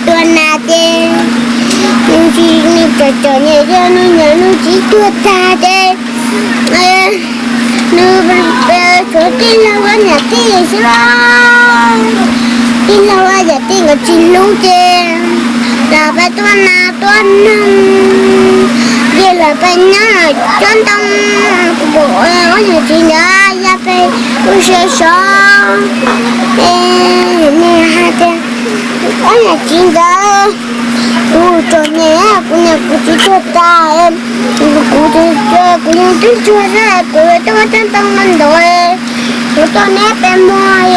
Tua nas ces nws tsis, nws cov cov niam yog nws niam nws txiv tuag tag ces nws tshuav tij laug ua niam tij xwb los tij laug ua yam tij nkawd tsis hlub ces lawv pais tua nas tua noog, ces lawv pais nyob lawm tsob ntoo, kuv ua niam txiv ntawd ya pem ua se sov. Es nws hais tias, ua niam txiv ntawd, kuv txom nyem, kuv niam kuv txiv tuag tas, kuv, kuv yeej twb tuag xwb, kuv tuaj muab tsob ntoo no ntov, kuv tuaj neb pes muag,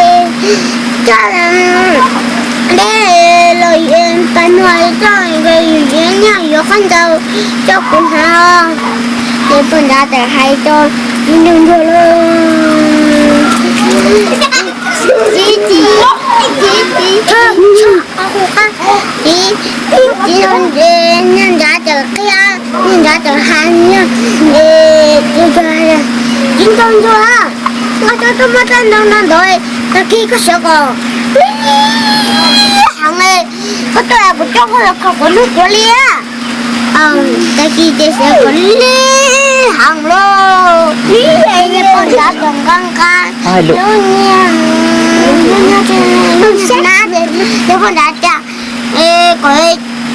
coj deb los pes muag coj, nyiaj yuav khaub ncaws coj kuv hnav. Ces poj nrad txawm hais rau txiv nraug ntsuag lauj, txiv, txiv, txiv, txiv, txiv, txiv nraug ntsuag, niag nrad txawm qhia, niag nrad txawm hais, txiv nraug ntsuag, koj tuaj muab tsob ntoo no ntov, tag kis koj sawv kom heev, koj tuaj kuv coj koj los kho kuv hnub kuv li. Tag kis ces sawv kom li heev lauj. Niag poj nrad txawm nqa nqa lub niag, lub niag na, niag poj nrad tias kom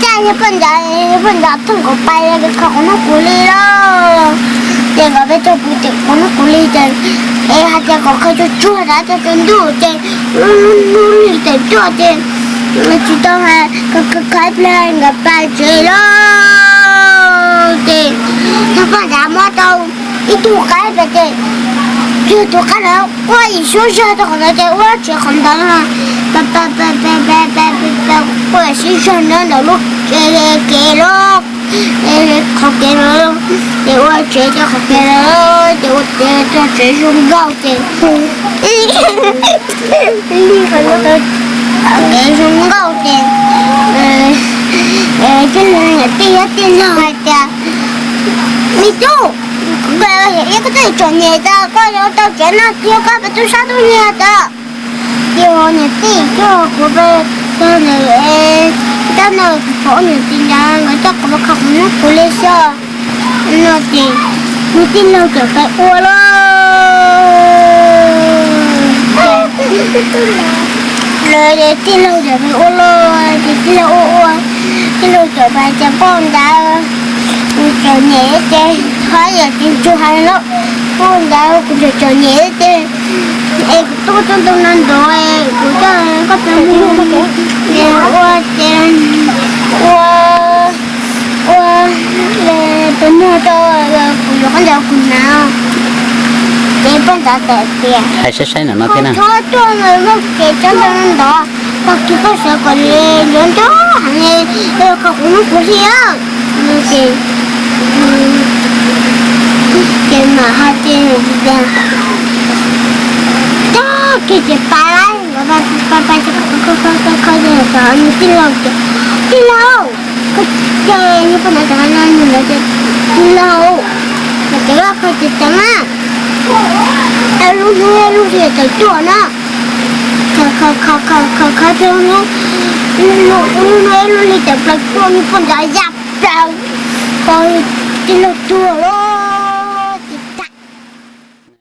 caij niag poj nrad, niag poj nrad thooj kom pais kho kuv hnub kuv li lauj. Ces nkawd peb tug pw tim kuv hnub kuv li ces es hais tias kom kho tsuag tsuag rau tsaus ntuj ces lub hnub li tawm tuaj ces tsis tau hais, khav plag nkawd pais tsev lauj. Ces niag poj nrad muab tau ib tug qaib pais ces yog tus qaib ntawd quaj ib suab zog rau qhov ntawd ces ua tsev qhov ntawd, quaj ib suab zog ntawd ntawm lub kev lauj, qhov kev lauj, ces ua tsev rau qhov kev lauj, ces ua tsev zoo nkauj ces, qhov kev zoo nkauj ces, tij laug, niam tij thiab tij laug hais tias, me tub, koj twb txom nyem tas koj yuav tau tsev noj thiab koj pes tub sab tub nyiag tas. Ces niam tij coj kuv pais, tab ntawd kuv pom niam tij ntawd nkawd coj kuv pais kho kuv hnub kuv li xwb no ces nws tij laug txawm pais ua lauj. Lawv tij laug txawm pais ua lauj, ces tij laug ua ua, tij laug txawm pais tias poj ntawd, kuv txom nyem ces, ho yam tsis ntsuag hais lauj, poj ntawd kuv txom txom nyem ces es kuv tuaj tsob ntoo no ntov, kuv coj koj pais mus, ua ces ua, ua, peb nug rau kuv yuav khaub ncaws kuv hnav. Ces poj nrad txawm tias, hais saib saib no no thiab na, txhob tuaj muab kuv tsob ntoo no ntov, tag kis koj sawv kom li yuav nco heev li, kho kuv hnub kuv li. Ces, ces mam hais tias, tag kis ces pais, pais pais, kho kho kho, ces nws tij laug tias, tij laug, ces niag poj nrad txawm hais rau nws tias, tij laug, ces koj kho tseem ceev na, lub hnub lub hli tawm tuaj na, kho kho kho, lub hnub ib lub hli tawm plaws tuaj, niag poj nrad ya plaws, tij laug tu